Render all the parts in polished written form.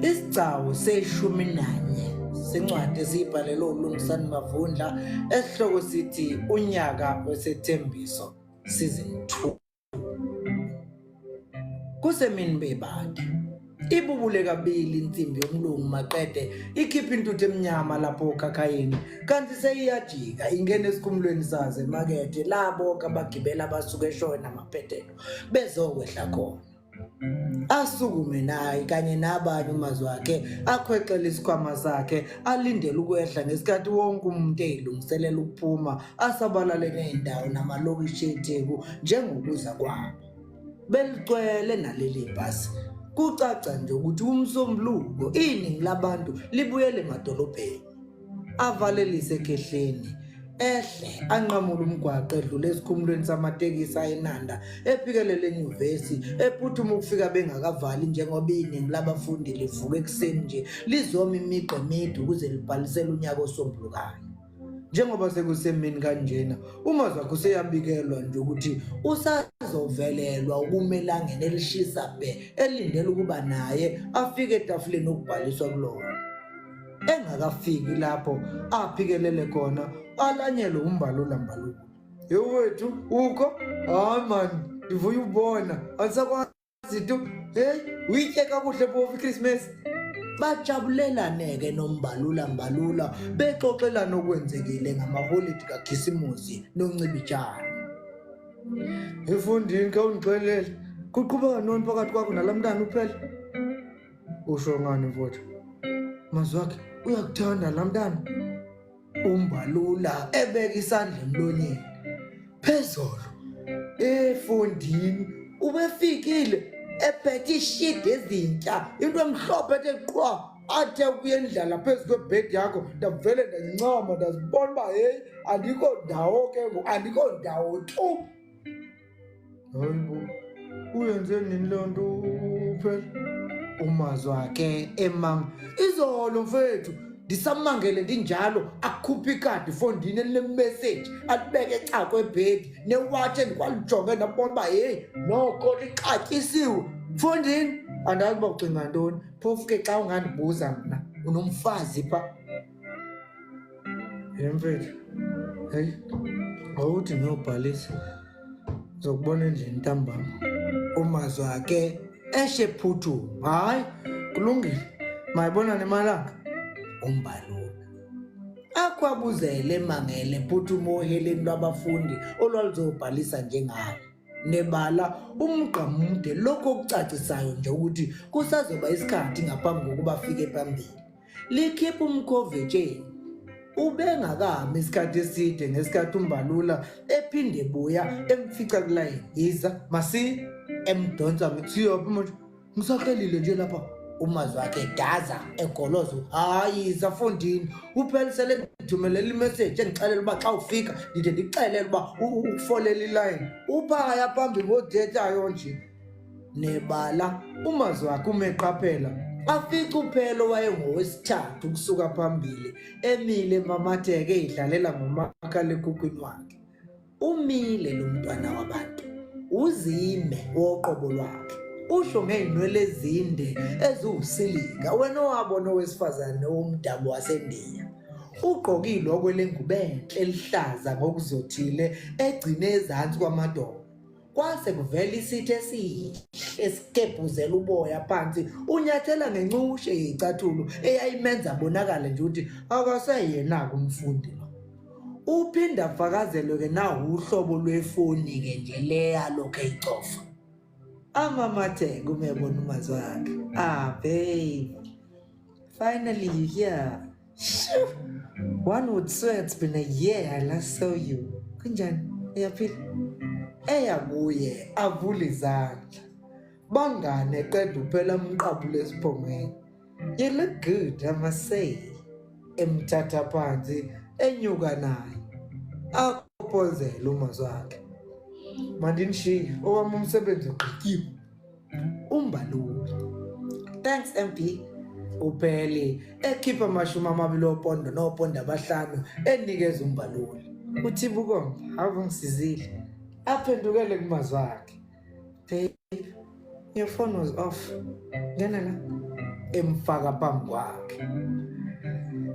Isigcawu seshumi nanye sencwadi esiyibhalelwe uLungisani Mavundla esihloko sithi Unyaka Wesethembiso Season 2. Kusemini bebade. Ibubule kabili insimbi yomlungu maqede ikhipha intuthu emnyama lapho okhakhayini kanti seyiyajika ingena esikhumulweni sazo emakethe la bonke abagibela abasuke eshowe namaphethelo bezokwehla khona. Asukume naye kanye nabanye umazwi wakhe akhwexele isikhwama sakhe alindele ukwehla ngesikhathi wonke umuntu eyilungiselela ukuphuma asabalale nezindawo namalokishi eTheku njengokuza kwabo. Beligcwele naleli bhasi. Kucaca nje ukuthi uMsombuluko iningi labantu libuyele emadolobheni. Avalelise ekhehleni ehle anqamula umgwaqo edlule esikhumulweni samatekisi ayenanda ephikelele enyuvesi ephuthuma ukufika bengakavali njengoba iningi labafundi livuka ekuseni nje lizoma imigqa emide ukuze libhalisele unyaka osombulukayo. Njengoba sekusemini kanjena uMazwakhe useyabikelwa nje ukuthi usazovelelwa ukuma elangeni elishisa bhe elindele ukuba naye afike etafuleni okubhaliswa kulona. Engakafiki lapho aphikelele khona alanyelwe uMbalula Mbalula. Yewethu ukho? Hayi mani ndivuya ubona andisakwazi tu. Hey, uyitye kakuhle phofu iChristmas. Bajabulelane-ke noMbalula Mbalula bexoxelana okwenzekile ngamaholidi kaKhisimusi noNcibijane. Efundini khawundixelele kuqhubeka ntoni phakathi kwakho nalaa mntana uphela? Usho ngani mfowethu? Mazwakhe uyakuthanda laa mntana. UMbalula ebeka isandla emlonyeni. Phezolo efondini ubefikile ephethe ishidi ezintsha into emhlophe ethe qwa athe ukuyendlala phezu kwebhedi yakho ndavele ndancama ndazibona uba heyi andikho ndawo ke ngoku andikho ndawo tu. Hayi bo, uyenze nini leyo nto phela? Umazwakhe emang izolo mfethu ndisamangele ndinjalo akhuphe ikadi fondini elinemeseji alibeke ecakwe ebhedi newatshi endikwalijonge ndabona uba heyi noko lixatyisiwe mfondini andazi uba ucinga ntoni phofu ke xa ungandibuza mna unomfazi pha. Ye mfethu, heyi awuthi ngiyobhalisa zokubona endlini ntambama. Umazwakhe eshe phuthuma, hayi kulungile, mayibonane emalanga. UMbalula akhwabuzele emangele phuthuma oheleni lwabafundi olwaluzobhalisa njengaye. Nebala umgqa mde lokhu okucacisayo nje ukuthi kusazoba isikhathi ngaphambi kokuba afike phambili. Likhipha umkhovetsheni. Ubengakami isikhathi eside ngesikhathi uMbalula ephinde ebuya emfica kulayini. Yiza masi emdonsa ngithi siyophi manje? Ngisahlelile nje lapha. Umazwi wakhe edaza egoloza hayi yiza fondini uphelisele ngithumelela imeseji endixelela uba xa ufika ndide ndikuxelele uba ukufolela ilayini uphaya phambili ngodetayo nje. Nebala uMazwakhe uma eqaphela afice uPhelo wayengowesithathu ukusuka phambili emile emamatheke eyidlalela ngomakhalekhukhwini wakhe. Umile lo mntwana wabantu uzime woqobo lwakhe usho ngey'nwele ezinde eziwusilika wena owabona owesifazane womdabu waseNdiya. Ugqoke ilokwe lengubo enhle elihlaza ngokuzothile egcine ezansi kwamadolo. Kwase kuvela isitha esihle esikebhuzela uboya phansi unyathela ngencushe yecathulo eyayimenza abonakale nje ukuthi akaseyena-ke umfundi lo. Uphinde afakazelwe-ke nawuhlobo lwefoni-ke nje le alokhu eyicofa. Amamatheke uma ebona umazwi wakhe. Ah babe, finally you here. Shoo! One would swear it's been a year I last saw you. Kunjani? Uyaphila? Eya kuye avule izandla. Bangane qeda uphela umqabule esiphongweni. You look good, I must say. Emthatha phansi enyuka naye. Akhophozele umazwi wakhe. Mandinishiye owami umsebenzi ugqityiwe. UMbalula. Thanks MP. UPheli ekhipha 20 opondo nopondo abahlanu enikeza uMbalula. Uthi bukomba ave ngisizile. Aphendukele kumazwi akhe. Babe, your phone was off. Ngena la. emfaka phambi kwakhe.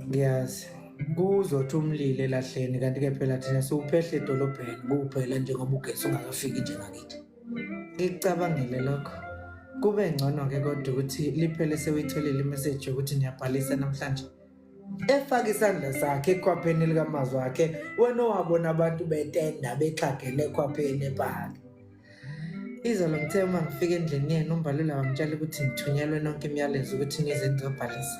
Ngiyazi kuzothi umlilo elahleni kanti-ke phela thina siwuphehle edolobheni kuphela njengoba ugesi ungakafiki njengakithi. Ngikucabangile lokho. Kube ngcono-ke kodwa ukuthi liphele sewuyitholile imeseji yokuthi niyabhalisa namhlanje. Efaka isandla sakhe ekhwapheni likamazwi akhe wena owabona abantu betenda bexhagele ekhwapheni epaki. Izolo ngithe uma ngifika endlini yenu uMbalula wangitshela ukuthi ngithunyelwe nonke imiyalezo ukuthi nize nizobhalisa.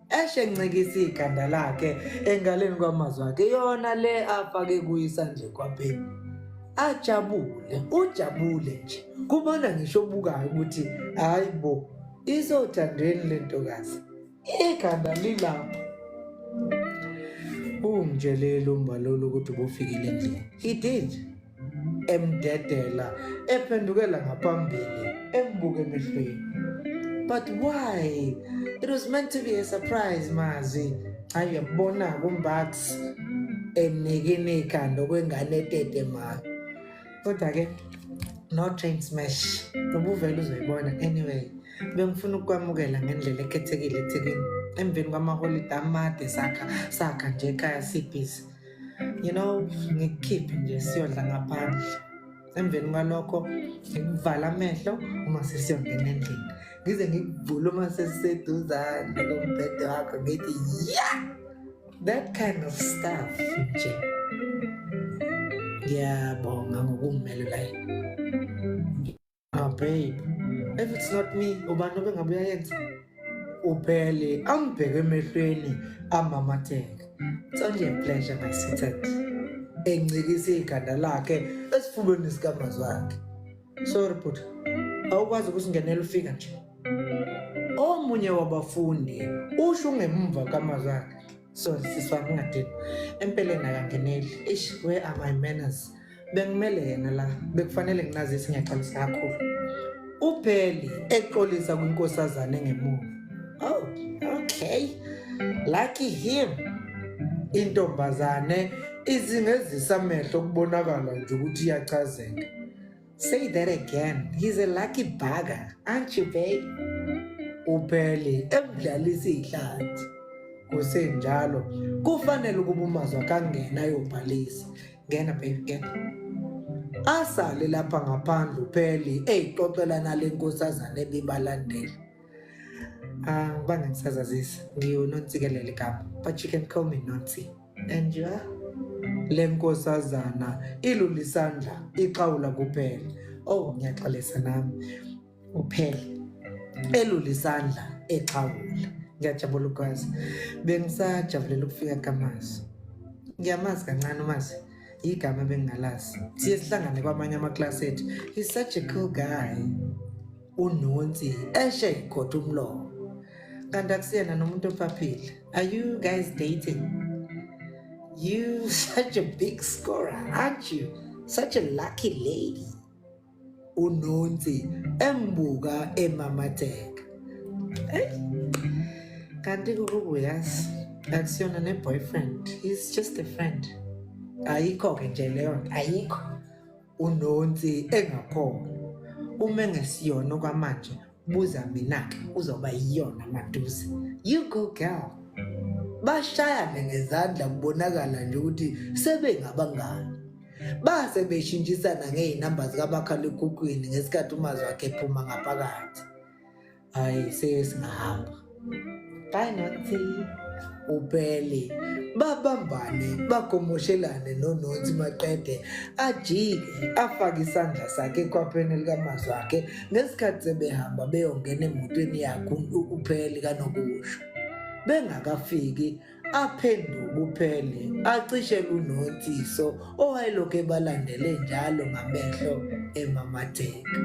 Eshe encikisa ikhanda lakhe engaleni kwamazwi akhe yona le afake kuyo isandla ekhwapheni. Ajabule, ujabule nje. Kubona ngisho obukayo ukuthi hayi bo isothandweni le ntokazi. Ikhanda lilapho. Ungitshelile uMbalula ukuthi ubufikile endlini. He did. Emdedela, ephendukela ngaphambili, embuka emehlweni. But why? It was meant to be a surprise, Mazi. Hayi uyabona kumbax enikini ikhanda okwengane etetemayo. Kodwa ke no train smash. Ubuvele uzoyibona anyway. Bengifuna ukukwamukela ngendlela ekhethekile eThekwini. Emveni kwamaholide amade sakha sakha nje ekhaya sibhizi. You know, ngikukhiphe nje siyodla ngaphandle. Emveni kwalokho ngikuvala amehlo uma sesiyongena endlini. Ngize ngikuvule uma sesiseduzane kombhede wakho ngithi yeah! That kind of stuff nje. Ngiyabonga ngokungimelela. Ah babe, if it's not me, ubani obengabe uyayenza? Uphele angibheke emehlweni amamatheka. It's only a pleasure my sweetheart. Encikisa ikhanda lakhe esifubeni sikamazwi wakhe. Sorry bhuti, awukwazi ukusingenela ufika nje. Omunye wabafundi usho ngemumva kamazwi akhe. Sorry sisi wami ungadini. Empeleni akangeneli. Ish, where are my manners? Bengimele yena la, bekufanele nginazise ngiyaxolisa kakhulu. Upheli exolisa kwinkosazane engemuva. Oh, okay. Lucky him. Intombazane izingezisa amehlo kubonakala nje ukuthi iyachazeka. Say that again. He's a lucky bugger, aren't you, babe? Upheli emdlalisa ihlathi. Kusenjalo, kufanele ukuba umazwi akangena ayobhalisa. Ngena babe, ngena. Asale lapha ngaphandle uPheli eyixoxela nale nkosazane ebibalandela. Ah, ngibange ngisazazisa. NgiwuNonsikelelo igama, but you can call me Nonsi. And you are? Le nkosazana ilula isandla ixhawula kuphela. Oh, ngiyaxolisa nami. Uphele elula isandla exhawula. Ngiyajabula ukwazi. Bengisajabulela ukufika kaMazi. Ngiyamazi kancane uMazi. Igama ebengingalazi. Siye sihlangane kwamanye amaklasi ethu. He's such a cool guy. Unonsi eshe ikhotha umlomo. Kanti akusiyena nomuntu ophaphile. Are you guys dating? You such a big scorer, aren't you? Such a lucky lady. Unonsi embuka emamatheka. Hey. Kanti kukubuyazi akusiyona ne-boyfriend. He's just a friend. Ayikho-ke nje leyo nto, ayikho. Unonsi engakholwa. Uma engesiyona okwamanje buza mina-ke uzoba yiyona maduze. You go girl. Bashayane ngezandla kubonakala nje ukuthi sebengabangani. Base beshintshisana ngey'namba zikamakhalekhukhwini ngesikhathi umazwi wakhe ephuma ngaphakathi. Hayi sesingahamba. Bye Nonsi. Uphele babambane bagomoshelane noNonsi maqede ajike afake isandla sakhe ekhwapheni likamazwi akhe ngesikhathi sebehamba beyongena emotweni yakhe uPheli kanokusho. Bengakafiki aphenduke uPheli acishele uNonsiso owayelokhu ebalandele njalo ngamehlo emamatheka.